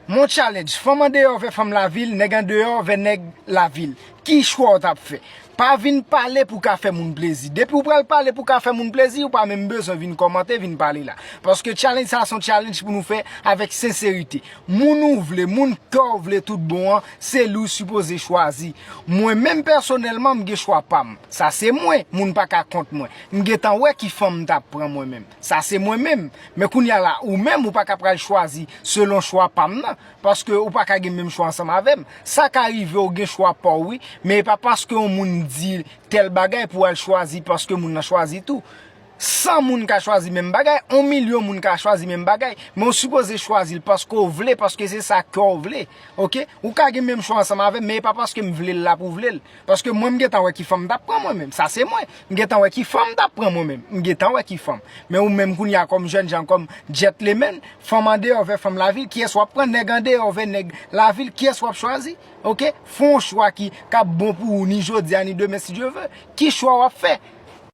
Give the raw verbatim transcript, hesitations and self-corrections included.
Mon challenge, fanm andeyò vè fanm lavil, nèg andeyò vè nèg lavil. Ki chwa w t ap fè? Pa vin pale pou ka fè moun plezi. Depi w pral pale pou ka fè moun plezi, ou pa menm bezwen vin kòmante, vin pale la. Paske challenge sa se yon challenge pou nou fè avèk senserite. Moun ou vle, moun kè w vle tout bon an, se li w sipoze chwazi. Mwen menm pèsonèlman, m gen chwa pa m. Sa se mwen, moun pa ka kont mwen. M gentan wè ki fanm m t ap pran mwen menm. Sa se mwen menm. Men kounye a la, ou menm, ou pa ka pral chwazi selon chwa pa m nan. Paske ou pa ka gen menm chwa ansanm avè m. Sa ka rive ou gen chwa pa w wi, men e pa paske yon moun di tèl bagay pou w al chwazi paske moun nan chwazi tou. San moun ka chwazi menm bagay, yon milyon moun ka chwazi menm bagay, men ou sipoze chwazi l paske w vle, paske se sa kè w vle. Oke? Ou ka gen menm chwa ansanm avè m, men e pa paske m vle l la pou w vle l. Paske mwen, m gentan wè ki fanm m t ap pran mwen menm. Sa se mwen. M gentan wè ki fanm m t ap pran mwen menm. M gentan wè ki fanm. Men ou menm kounye a kòm jènjan, kòm gentleman, fanm andeyò vè fanm lavil, kiyès w ap pran? Nèg andeyò vè nèg lavil, kiyès w ap chwazi? Oke? Fè yon chwa ki k ap bon pou ou ni jodi a ni demen si Dye vle. Ki chwa w ap fè?